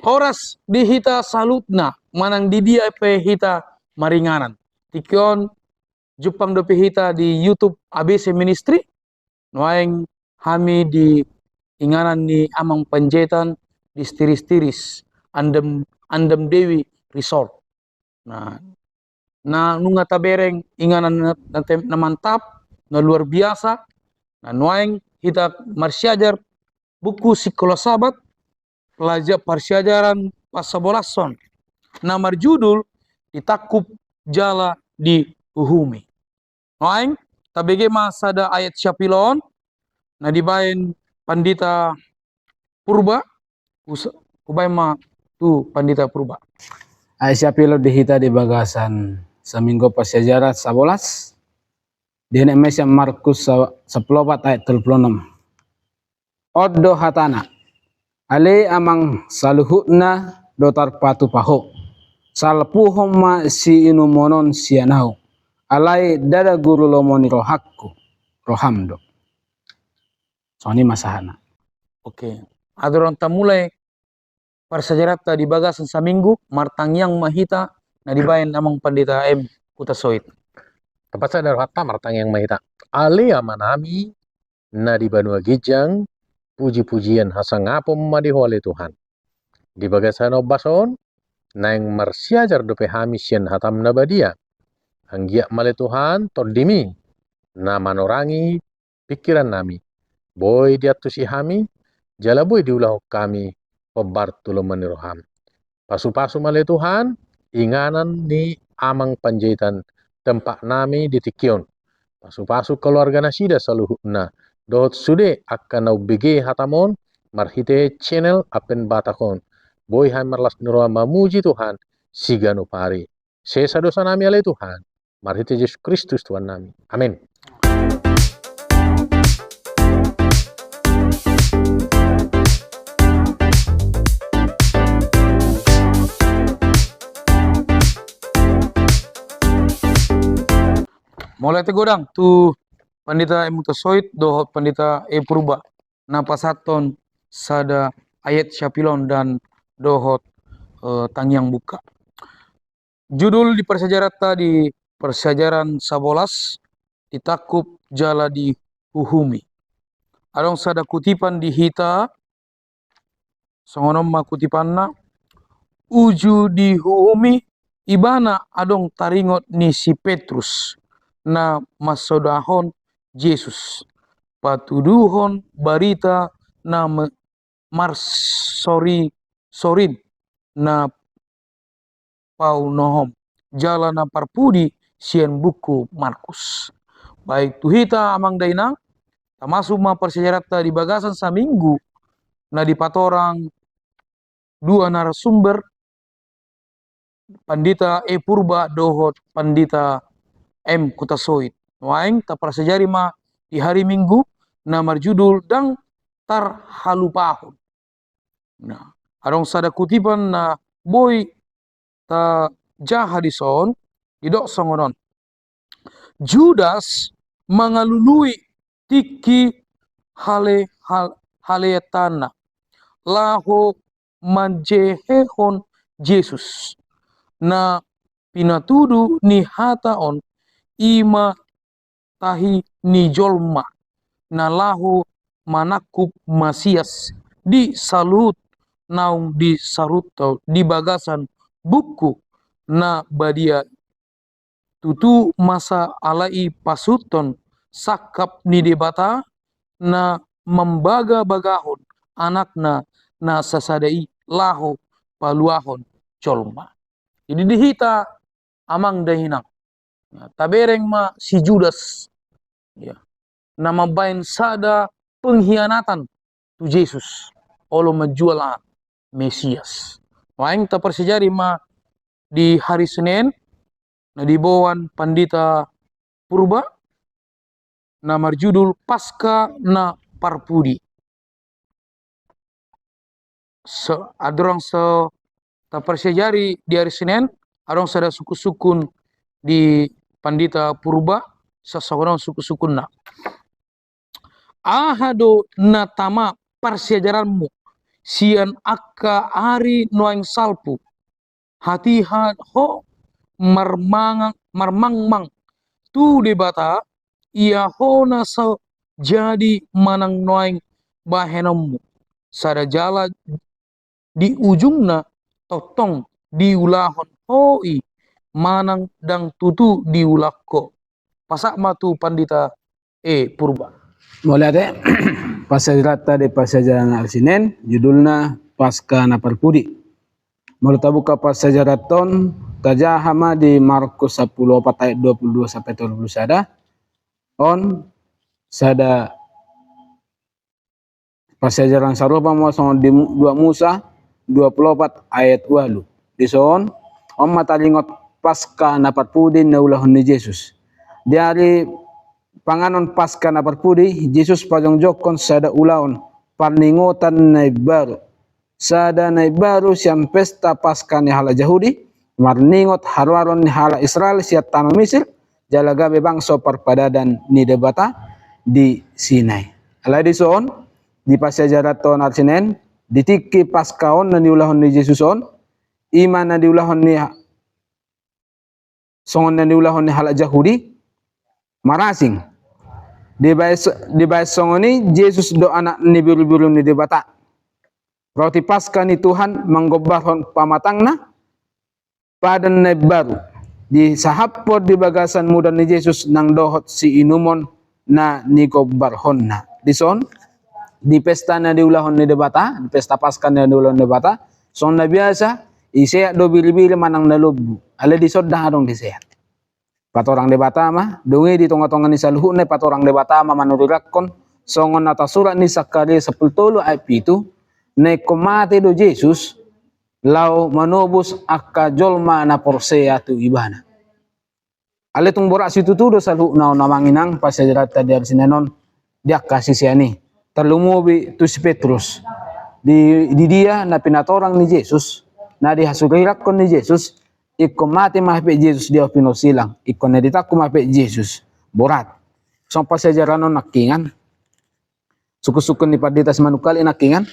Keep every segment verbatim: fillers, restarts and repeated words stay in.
Horas di hita saluhutna, manang di dia pe hita maringanan. Tingki on jumpang dope hita di YouTube A B C Ministry, nuaeng hami di inganan ni Amang Panjaitan di Tiris-Tiris, Andem, Andem Dewi Resort. Nah, na nunga tabereng inganan na, na, na mantap, na luar biasa. Nah, nuaeng hita marsiajar buku Sikola Sabat, pelaja-, parsiajaran pasabolasan, na marjudul Ditangkup Jala Diuhumi. Nuaeng tabege ma sada ayat siapilon na dibaen Pandita Purba. Us-, hubaen ma tu Pandita Purba. Ayat siapilon di hita di bagasan saminggu parsiajaran sabolas. Dienet ma i sian Markus sa-, sampulu opat ayat tolu pulu onom. On do hatana: Ale amang, saluhutna do tarpatupa ho. Salpuhon ma siinumon on sian ahu. Alai ndada guru lomo ni rohangku, roham do. Songon i ma sahatna. Oke. Andorang tamulai parsiajaranta di bagasan saminggu, martangiang ma hita, na dibaen Amang Pandita M Hutasoit. Tapasada rohanta, martangiang ma hita. Ale Amanami na di banua ginjang, puji-pujian hasangapon ma di Ho ale Tuhan. Di bagasan ombas on, naeng marsiajar dope hami sian hatam na badia. Anggiat ma ale Tuhan, TondiMi na manorangi pingkirannami. Boi diantusi hami, jala boi diulahon hami hombar tu lomo ni roham. Pasu-pasu ma ale Tuhan, inganan ni Amang Panjaitan, tempatnami di tingki on. Pasu-pasu keluarga nasida saluhutna, dohot sude angka na umbege hatam on, marhite channel Advent Batak on. Boi hami marlas ni roha mamuji Tuhan, siganup ari. Sesa dosanami ale Tuhan, marhite Jesus Kristus Tuhannami. Amen. Mauliate godang tu Pandita M Hutasoit dohot Pandita E Purba na pasahathon sada ayat siapilon dan dohot, eh, tangiang buka. Judul di parsiajaranta di parsiajaran sabolas, Ditangkup Jala Diuhumi. Adong sada kutipan di hita, songon on ma kutipanna: Uju diuhumi ibana adong taringot ni si Petrus, na mansodahon Jesus, patuduhon barita na me-, marsori-sorin na paunohom, jala na parpudi sian buku Markus. Baik tu hita amang dainang, tamasuk ma parsiajaranta di bagasan saminggu na dipatorang dua narasumber, Pandita E Purba dohot Pandita M Hutasoit. Nuaeng taparsiajari ma di hari Minggu na marjudul Ndang Tarhalupahon. Nah, adong sada kutipan na boi tajaha dison, didok songon on: Judas mangalului tingki hale-, hal-, haleantanna laho manjehehon Jesus. Na pinatudu ni hata on i ma tahi ni jolma na laho manangkup Masias di saluhut naung disaritonta di bagasan buku na badia. Tutu masa ala i pasuhuthon sangkap ni Debata na mambagabagahon anakna na sasada i laho paluahon jolma. Jadi di hita amang dainang, nah, tabereng ma si Judas, ya, na mambaen sada pengkhianatan tu Jesus, olo manjual Mesias. Nuaeng taparsiajari ma di hari Senin na diboan Pandita Purba, na marjudul Paska na Parpudi. So, andorang so taparsiajari di hari Senin, adong sada sungkunsungkun di Pandita Purba, sasongon on sungkunsungkunna. Aha do na tama parsiajaranmu sian angka ari nuaeng salpu, hatiha ho marmangang, marmangmang tu Debata, ia ho na so jadi manang nuaeng bahenonmu, sada jala di ujungna tongtong diulahon ho i manang ndang tutu diulahon ho. Pasahat ma tu Pandita E Purba. Mauliate. Parsiajaranta di parsiajaran ari Senin, judulna Paskah na Parpudi. Molo tabuka parsiajaranta on, tajaha ma di Markus sampulu opat ayat dua pulu dua sampe tolu pulu sada. On sada parsiajaran sarupa ma songon di Mu-, dua Musa dua pulu opat ayat ualu. Dison, on ma taringot Paskah na parpudi na ulaon ni Jesus. Di ari panganon Paskah na parpudi, Jesus pajongjongkon sada ulaon parningotan na imbaru. Sada na imbaru sian pesta Paskah ni halak Jahudi, marningot haruaron ni halak Israel sian tano Misir, jala gabe bangso parpadanan ni Debata di Sinai. Alai dison, di parsiajaranta on ari Senin, di tingki Paskah on na niulahon ni Jesus on, i ma na niulahon ni ha-, songon na niulahon ni halak Jahudi, marasing. Dibaen, dibaen songon i Jesus do anak ni birubiru ni Debata. Roti Paskah ni Tuhan manggombarhon pamatangna, padan na imbaru. Disahaphon di bagasan mudan ni Jesus nang dohot siinumon na nigombarhonna. Dison, di pesta na niulahon ni Debata, di pesta Paskah na niulahon ni Debata, songon na biasa, iseat do biribiri manang na lombu. Alai dison ndang adong diseat. Patorang Debata ma, dung i di tongatonga ni saluhutna patorang Debata ma manuriranghon, songon na tarsurat ni Sakaria sampulu tolu ayat pitu, na ingkon mate do Jesus, laho manobus angka jolma na porsea tu Ibana. Alai tung borat situtu do saluhutna on, amang inang, parsiajaranta di ari Senin on, di angka sisean i. Tarlumobi tu si Petrus. Di, di dia na pinatorang ni Jesus, na dihasuriranghon ni Jesus, ingkon mate ma hape Jesus di ahu pinorsilang, ingkon na ditangkup ma hape Jesus. Borat. Songon parsiajaran on nangkiningan. Sungkunsungkun ni Pandita Simanungkalit nangkiningan.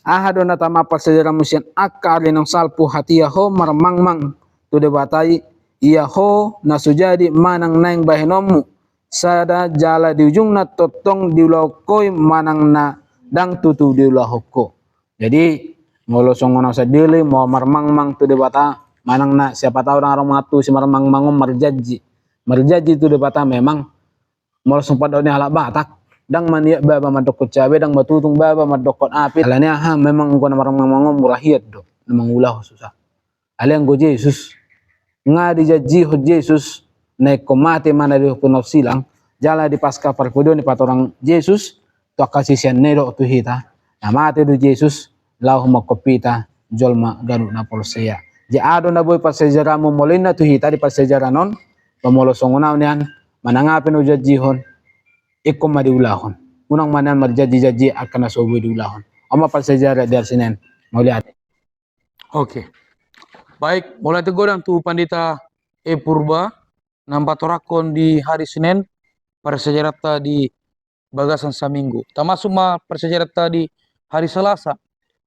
Aha do na tama parsiajaranmu sian angka ari naung salpu, hatiha ho marmangmang tu Debata i, ia ho na so jadi manang naeng bahenonmu, sada jala di ujungna tongtong diulahon ho i manang na ndang tutu diulahon ho. Jadi, molo songon au sandiri, molo marmangmang tu Debata, manang na siapa tahu ndang adong mangantusi marmangmang on marjanji. Marjanji tu Debata memang, molo songon pandok ni halak Batak, ndang maniak baba mandokkon cabe, ndang matutung baba mandokkon api. Alani aha, memang anggo na marmangmang on murah hian do, na mangulahon susah. Alai anggo Jesus, nga dijanjihon Jesus, na ingkon mate ma na di ahu pinorsilang, jala di Paskah parpudi on dipatorang Jesus tu angka siseanna i dohot tu hita, na mate do Jesus, laho mangkop hita jolma ganup na porsea. Jadi aha do na boi parsiajaranmu molo ninna tu hita di parsiajaran on, ba molo songon au nian, manang aha pe na hujanjihon, ingkon ma diulahon. Unang ma nian marjanjijanji angka na so boi diulahon. On ma parsiajaran di ari Senin. Mauliate. Oke. Baik, mauliate godang tu Pandita E Purba, na patorangkon di ari Senin, parsiajaranta di bagasan saminggu. Tamasuk ma parsiajaranta di ari Selasa,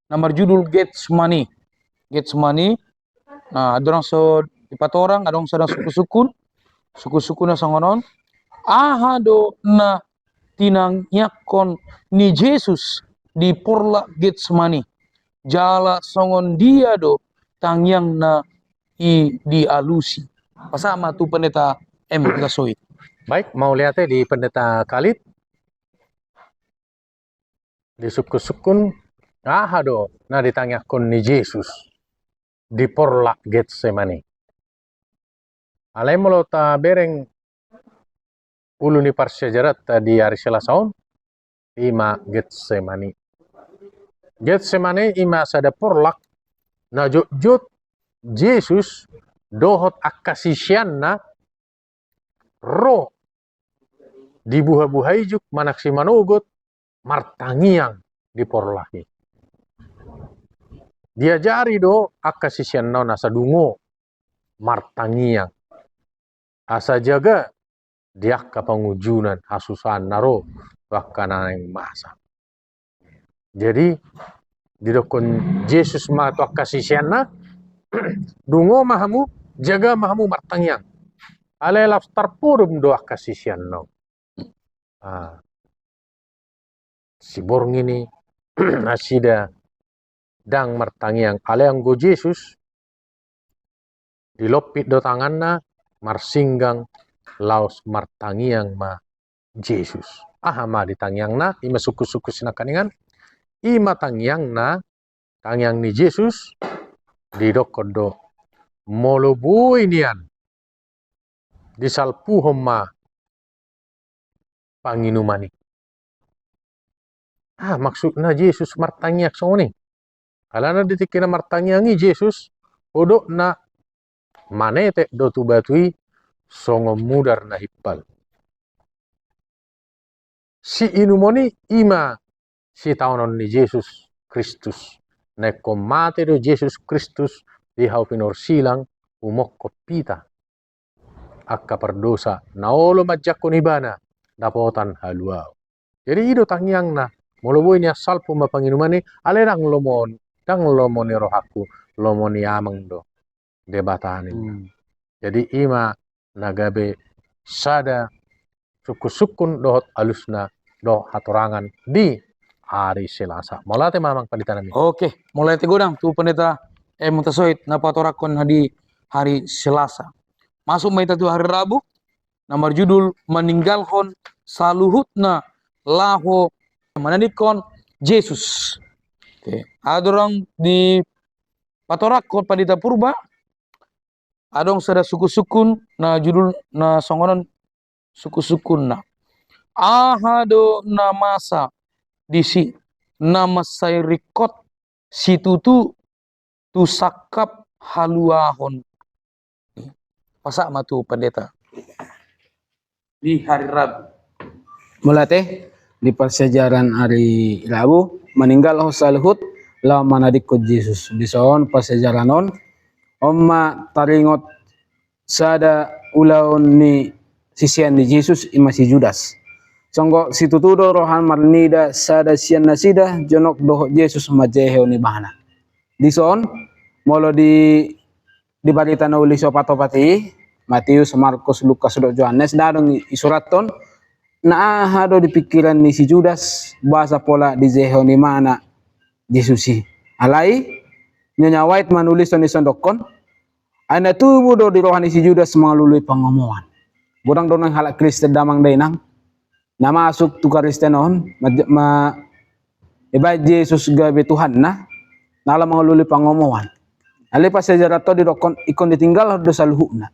na marjudul Getsemani. Getsemani, na adong so dipatorang, adong so na sungkunsungkun, sungkunsungkunna songon on. Aha do na tinangiangkon ni Jesus di porlak Getsemani? Jala songon dia do tangiangna i dialusi? Pasahat ma tu Pendeta M Gasoit. Baik, mauliate di Pendeta Kalit. Disungkunsungkun, aha do na ditangiangkon ni Jesus di porlak Getsemani? Alai molo tabereng ulu ni parsiajaranta di ari Selasa on, i ma Getsemani. Getsemani i ma sada porlak na jotjot Jesus dohot angka siseanna ro di buhabuha ijuk manang simanogot martangiang di porlak i. Diajari do angka siseanna on asa dungo martangiang, asa jaga di angka pangunjunan, hasusahan na ro tu angka na naeng masa. Jadi, Didokkon Jesus ma tu angka siseanna, dungo ma hamu, jaga ma hamu martangiang. Alai laos tarpodom do angka siseanna on. Ah. Siborngin i nasida ndang martangiang, alai anggo Jesus, dilompit do tanganna, marsinggang, laos martangiang ma Jesus. Aha ma di tangiangna? I ma sungkun-sungkun sinangkaningan. I ma tangiangna, tangiang ni Jesus, didokkon do, molo boi nian, disalpuhon ma panginuman i. Ah, maksudna Jesus martangiang songon i. Alana di tingki na martangiang i Jesus, hudokna manetek do tu batu i songon mudar na himpal. Siinumon i, i ma sitaonon ni Jesus Kristus. Na ingkon mate do Jesus Kristus di hau pinorsilang, humongkop hita angka pardosa na olo manjangkon ibana dapotan haluaon. Jadi i do tangiangna, molo boi nian salpu ma panginuman i, alai ndang lomo ni, ndang lomo ni rohangku, lomo ni Amang do Debata ninna. Hmm. Jadi i ma na gabe sada sungkun-sungkun dohot alusna dohot hatorangan di ari Selasa. Mauliate ma Amang Pandita nami. Oke, mauliate godang tu Pandita M Hutasoit na patorangkon di hari Selasa. Masuk ma hita tu hari Rabu, na marjudul maninggalhon saluhutna laho manadingkon Jesus. Oke, adong dipatorangkon Pandita Purba, adong sada sungkun-sungkun na judul na songon on sungkun-sungkunna. Aha do na masa disi na mansai ringkot situtu tu sangkap haluaon. Pasahat ma tu Pandita. Di hari Rabu. Mauliate, di parsiajaran hari Rabu, maninggalhon saluhut laho manadingkon Jesus. Dison parsiajaran on, on ma taringot sada ulaon ni sisean ni Jesus, i ma si Judas. Songon situtu do rohana marnida sada sian nasida jonok dohot Jesus manjehehon ibana. Dison, molo di, di barita na uli siopat-opat i, Matius, Markus, Lukas dohot Johannes, ndang adong i, isurathon na aha do di pingkiran ni si Judas, boasa pola dijehehon ibana Jesus i. Alai, Ellen White manulishon dison, dokkon, ai na tubu do di roha ni si Judas mangalului pangomoan. Godang do nuaeng halak Kristen, damang dainang, na masuk tu Kristen on, ma, ma, ibaen Jesus gabe Tuhanna, na laho mangalului pangomoan. Alai parsiajaran on didokkon, ingkon ditinggalhon do saluhutna.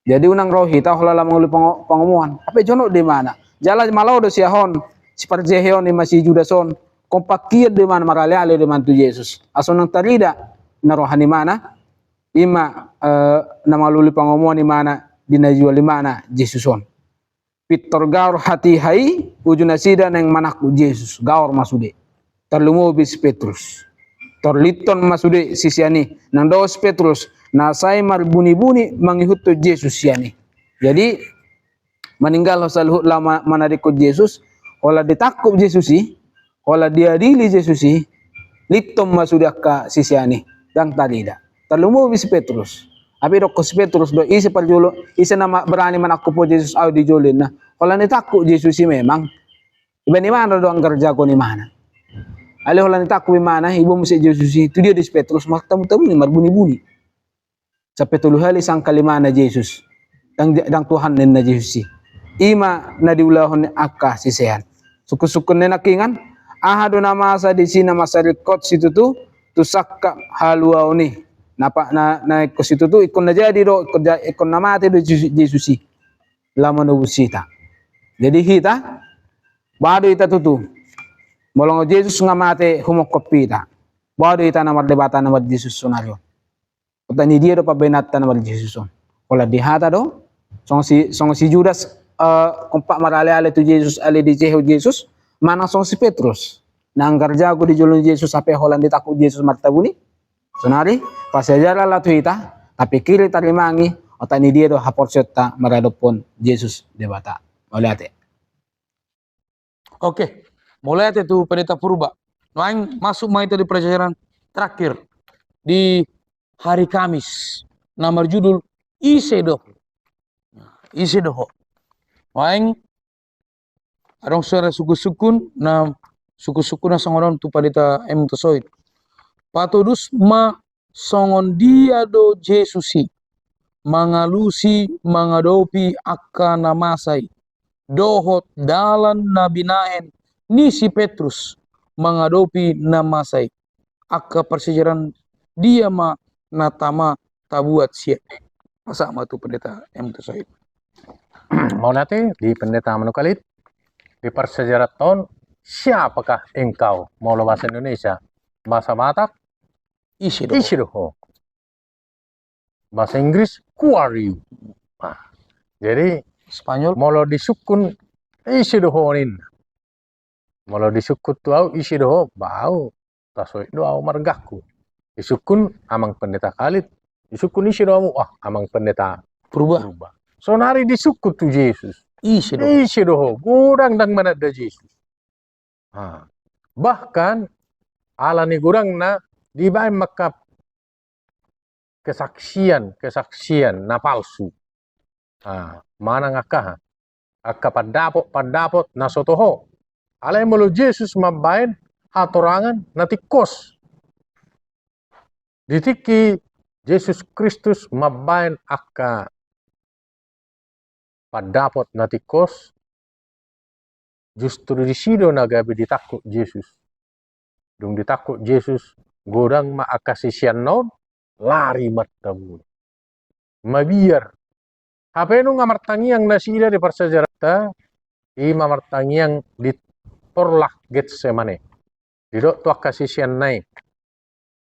Jadi unang ro hita holan laho mangalului pango-, pangomoan. Hape jonok do ibana. Jala malo do sian on, siparjehehon i ma si Judas on. Ingkon pangkian do ibana, maraleale do ibana tu Jesus. Asa unang tarida na roha ni ibana, i ma, eh, na mangalului pangomoan ibana di na jual ibana Jesus on. Pintor gaor hatiha i, uju nasida naeng manangkup Jesus, gaor ma sude. Tarlumobi si Petrus. Torlithon ma sude sisean i, naeng dao si Petrus, na sai marbuni-buni mangihuthon Jesus sian i. Jadi, maninggalhon saluhut laho ma-, manadingkon Jesus, holan ditangkup Jesus i, holan diadili Jesus i, lithon ma sude angka sisean i, ndang tarida. Tarlumobi si Petrus. Hape didokkon si Petrus do, ise parjolo, ise na ma-, berani manangkup Jesus ahu di jolo ninna. Holan ditangkup Jesus i memang. Ibaen ibana do anggar jago ni ibana. Alai holan ditangkup ibana, iboan muse Jesus i, tu dia do si Petrus, martamu-tamu i, marbuni-buni. Sampe tolu hali sangkal ibana Jesus. Ndang, ndang Tuhan ninna Jesus i. I ma na diulahon angka sisean. Sungkun-sungkun ni nangkiningan, aha do na masa disi na mansai ringkot situtu tu sangkap haluaon i. Na pa-, na, na ingkon situtu, ingkon na jadi do, ingkon ja-, ingkon na mate do Jesus, Jesus i. Laho manobus hita. Jadi hita, boha do hita tutu. Molo Jesus nga mate, humongkop hita. Boha do hita na mardebata na mar-Jesus sonari on. Otak ni dia do pambahenanta na mar-Jesus on? Holan di hata do. Songon si, songon si Judas, eh, kompak maraleale tu Jesus, alai dijehehon Jesus, manang songon si Petrus, na anggar jago di jolo ni Jesus, hape holan ditangkup Jesus martabuni. Sonari, parsiajaran laho tu hita, tapingkiri, tarimangi, otak ni dia do haporseaonta maradophon Jesus Debata. Mauliate. Oke, mauliate tu Pendeta Purba. Nuaeng masuk ma hita di pelajaran terakhir di hari Kamis, na marjudul Ise do Ho. Ise do Ho. Nuaeng adong sada sungkun-sungkun, na sungkun-sungkun na songon on tu Pandita M Hutasoit. Patodus ma songon dia do Jesus i mangalusi mangadopi angka na masa i, dohot dalan na binahen ni si Petrus mangadopi na masa i. Angka parsiajaran dia ma na tama tabuat sian i? Pasahat ma tu Pendeta M Hutasoit. Mauliate di Pendeta Manukalit. Di parsiajaran on, siapakah engkau? Molo bahasa Indonesia, bahasa Batak, ise do ho? Ise do ho? Bahasa Inggris, who are you? Nah, jadi Spanyol, molo disungkun, ise do ho ninna. Molo disungkun tu au, ise do ho, bah au Hutasoit do au margaku. Disungkun Amang Pendeta Kalit, disungkun ise do hamu, ah, Amang Pendeta Purba. Purba. Sonari disungkun tu Jesus, ise do ho? Ise do ho? Godang ndang mananda Jesus. Ah. Bahkan ala ni godangna dibaen ma angka kesaksian, kesaksian na palsu. Ah, manang angka aha? Angka pandapot, pandapot na so toho. Alai molo Jesus mambaen hatorangan na tingkos. Di tingki Jesus Kristus mambaen angka pandapot na tingkos, justru disi do na gabe ditangkup Jesus. Dung ditangkup Jesus, godang ma angka siseanna on lari martabuni. Mabiar. Hape nunga martangiang nasida di parsiajaranta, i ma martangiang di porlak Getsemane. Didok tu angka siseanna i,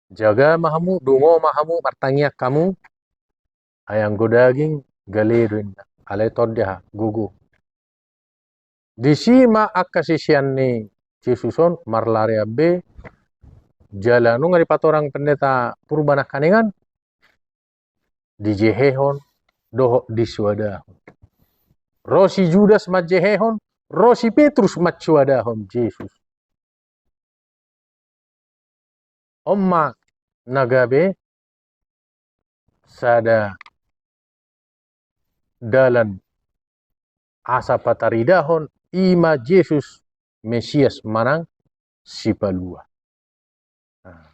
jaga ma hamu, dungo ma hamu, martangiang hamu, ai anggo daging gale do ninna, alai tondi aha, gogo. Disi ma angka sisean ni Jesus on marlarian be, jala nunga dipatorang Pendeta Purba nangkaningan, dijehehon dohot disoadahon. Ro si Judas manjehehon, ro si Petrus mansoadahon Jesus. On ma na gabe sada dalan asa pataridahon i ma Jesus Mesias manang Sipalua. Nah,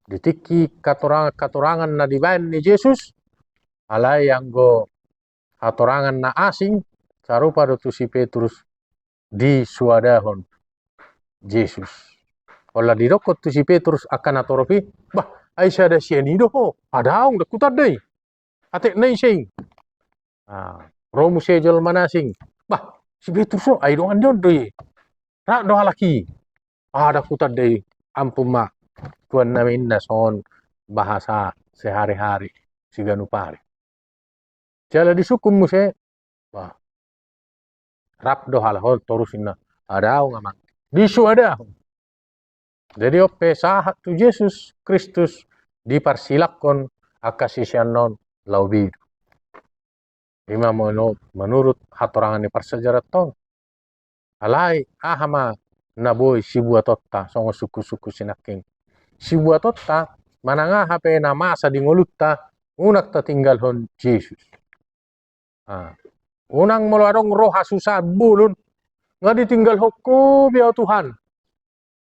di tingki katorangan-katorangan na dibaen ni Jesus, alai anggo hatorangan na asing, sarupa do tu si Petrus disoadahon Jesus. Pola didokkon tu si Petrus angka na torop i, bah, ai sada sian i do ho, adaong, ndang hutanda i. Atekna ise i? Ah, ro muse jolma na asing. Bah, si Petrus on, ai dongan ni on do i. Rap do halak i. Ah, ndang hutanda i, ampun ma. Tuan nami ninna songon bahasa sehari-hari, siganup ari. Jala disungkun muse, bah, rap do halak on torus ninna, adaong amang. Disoadahon. Jadi on pe sahat tu Jesus Kristus diparsilakkon angka siseanna on laho be do. I ma molo menurut hatorangan ni parsiajaranta on. Alai aha ma na boi sibuatonta songon sungkun-sungkun sinangkin? Sibuatonta manang aha pe na masa di ngolunta unang tatinggalhon Jesus. Ah. Unang molo adong ro hasusahan bolon, nga ditinggalhon Ho be ahu Tuhan.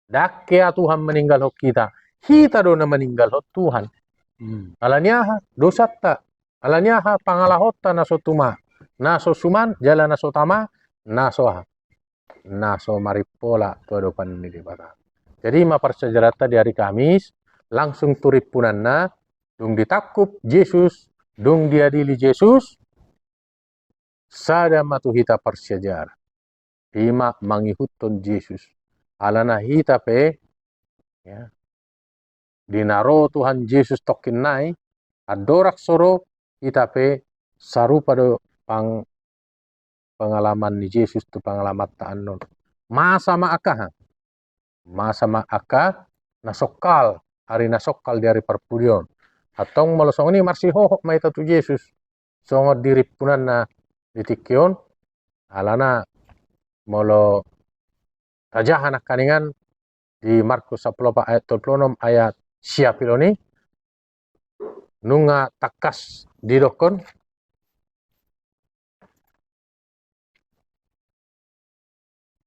Ndang hea Tuhan maninggalhon hita. Hita do na maninggalhon Tuhan. Hmm. Ala ni aha? Dosanta. Ala ni aha? Pangalahonta na so tuma, na so suman, jala na so tama, na so aha? Na so marimpola tu adopan ni Debata. Jadi i ma parsiajaranta di hari Kamis, langsung tu rimpunanna, dung ditangkup Jesus, dung diadili Jesus, sada ma tu hita parsiajaran. I ma mangihuthon Jesus. Alana hita pe, ya, di na ro Tuhan Jesus tongkin nai, andorang so ro, hita pe sarupa do pang-, pengalaman ni Jesus tu pengalamanta annon. Masa ma angka aha? Masa ma angka na songkal, ari na songkal di ari parpudi on. Antong molo songon i marsihohot ma hita tu Jesus songon di rimpunanna di tingki on, alana molo tajaha nangkaningan di Markus sampulu opat ayat tolu pulu onom ayat sia pilon i, nunga tangkas didokkon.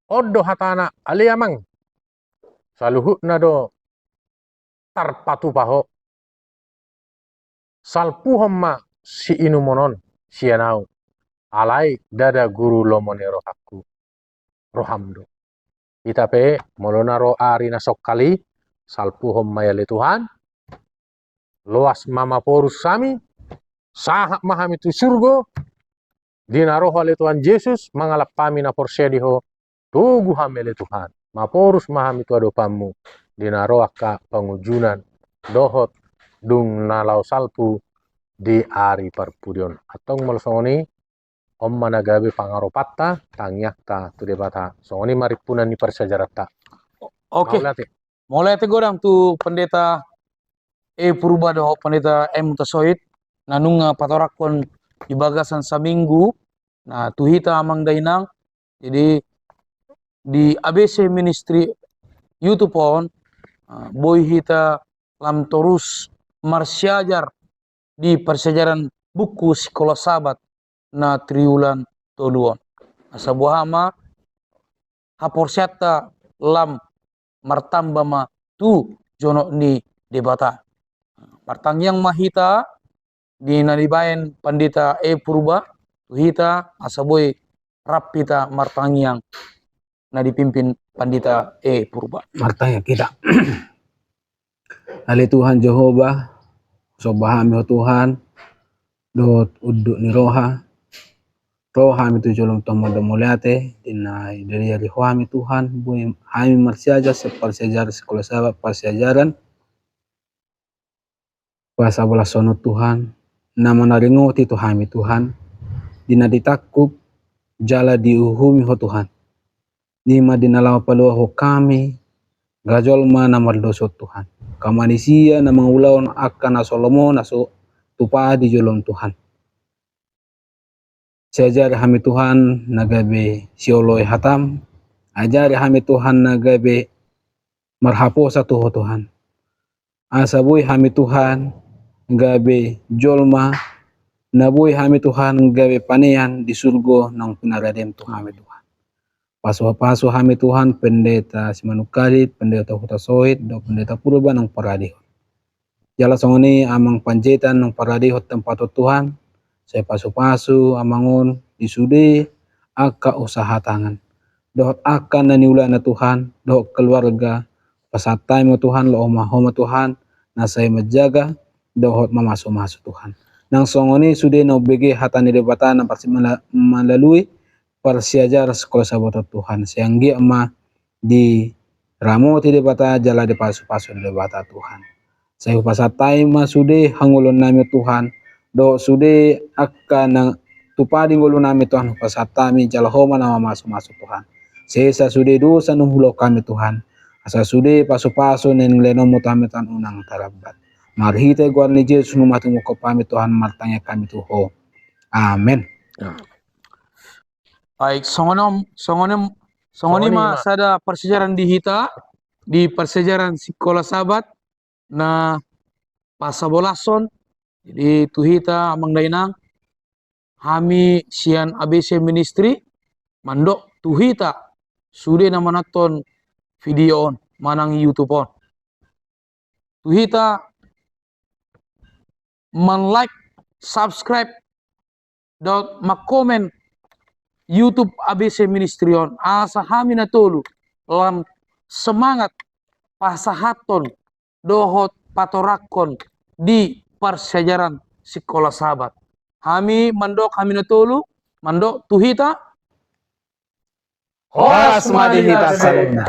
On do hatana, ale amang, saluhutna do tarpatupa ho. Salpuhon ma siinumon on sian ahu, alai ndada guru lomo ni rohangku, roham do. Hita pe molo na ro ari na songkal i, salpuhon ma i ale Tuhan, loas ma maporus hami, sahat ma hami tu surgo, di na ro Ho ale Tuhan Jesus, mangalap hami na porsea di Ho, togu hami ale Tuhan, maporus ma hami tu adopanMu, di na ro angka pangunjunan, dohot dung na laho salpu di ari parpudi on. Antong molo songon i, on ma na gabe pangaropanta, tangiangta tu Debata. Songon i ma rimpunan ni parsiajaranta. Oke. Mauliate. Mauliate godang tu Pendeta E Purba dohot Pendeta M Hutasoit, na nunga patoranghon di bagasan saminggu, na tu hita amang dainang, jadi di A B C Ministry YouTube on, ah, boi hita lam torus marsiajar di parsiajaran buku Sikola Sabat na triwulan tolu on. Asa boha ma haporseaonta lam martamba ma tu jonok ni Debata. Martangiang ma hita di na dibaen Pandita E Purba tu hita, asa boi rap hita martangiang na dipimpin Pandita E Purba. Martangiang hita. Ale Tuhan Jahowa, somba hami Ho Tuhan, dohot unduk ni roha, ro hami tu jolom tu Ho mandok mauliate, di na diajari Ho hami Tuhan, boi hami marsiajar, sian parsiajaran Sikola Sabat, parsiajaran pasabolashonon Tuhan, na manaringoti tu hami Tuhan, di na ditangkup jala diuhumi Ho Tuhan. Di ma di na laho paluahon hami, angka jolma na mardosa on Tuhan. Angka manisia na mangulahon angka na so lomo na so tupa di jolom Tuhan. Sai ajari hami Tuhan na gabe sioloi hatam, ajari hami Tuhan na gabe marhaposan tu Ho Tuhan. Asa boi hami Tuhan gabe jolma, na boi hami Tuhan gabe panean di surgo naung pinaradeM tu hami Tuhan. Pasu-pasu hami Tuhan, Pendeta Simanungkalit, Pendeta Hutasoit, dohot Pendeta Purba naung paradehon. Jala songon i amang panjaitan naung paradehon tempat on Tuhan, sai pasu-pasu amang on di sude angka usaha tangan. Dohot angka na niulana Tuhan, dohot keluarga, pasahat hami ma Tuhan, lomo ma Ho ma Tuhan, na sai manjaga, dohot mamasu-masu Tuhan. Nang songon i sude na umbege hata ni Debata na pasti mala-, malalui parsiajaran Sikola Sabat on Tuhan. Sai anggiat ma diramoti Debata, jala dipasu-pasu Debata Tuhan. Sai hupasahat hami ma sude hangoluan nami Tuhan, dohot sude angka na tupa di ngolu nami Tuhan hupasahat hami, jala Ho ma na mamasu-masu Tuhan. Sesa sude dosa na hulakuhon hami Tuhan, asa sude pasu-pasu na nilehonMu tu hami Tuhan unang talambat. Marhite goar ni Jesus na mangihut hami Tuhan martangiang hami tu Ho. Amen. Ya. Baik, songon i, songon i, songon i ma sada parsiajaran di hita, di parsiajaran Sikola Sabat na pasabolashon. Jadi tu hita amang dainang, hami sian A B C Ministry mandok tu hita sude na manonton video on manang YouTube on. Tu hita man-like, subscribe, dohot mangkomen YouTube A B C Ministry on, asa hami na tolu lam semangat pasahathon dohot patoranghon di parsiajaran Sikola Sabat. Hami mandok, hami na tolu mandok tu hita. Horas ma di hita saluhutna.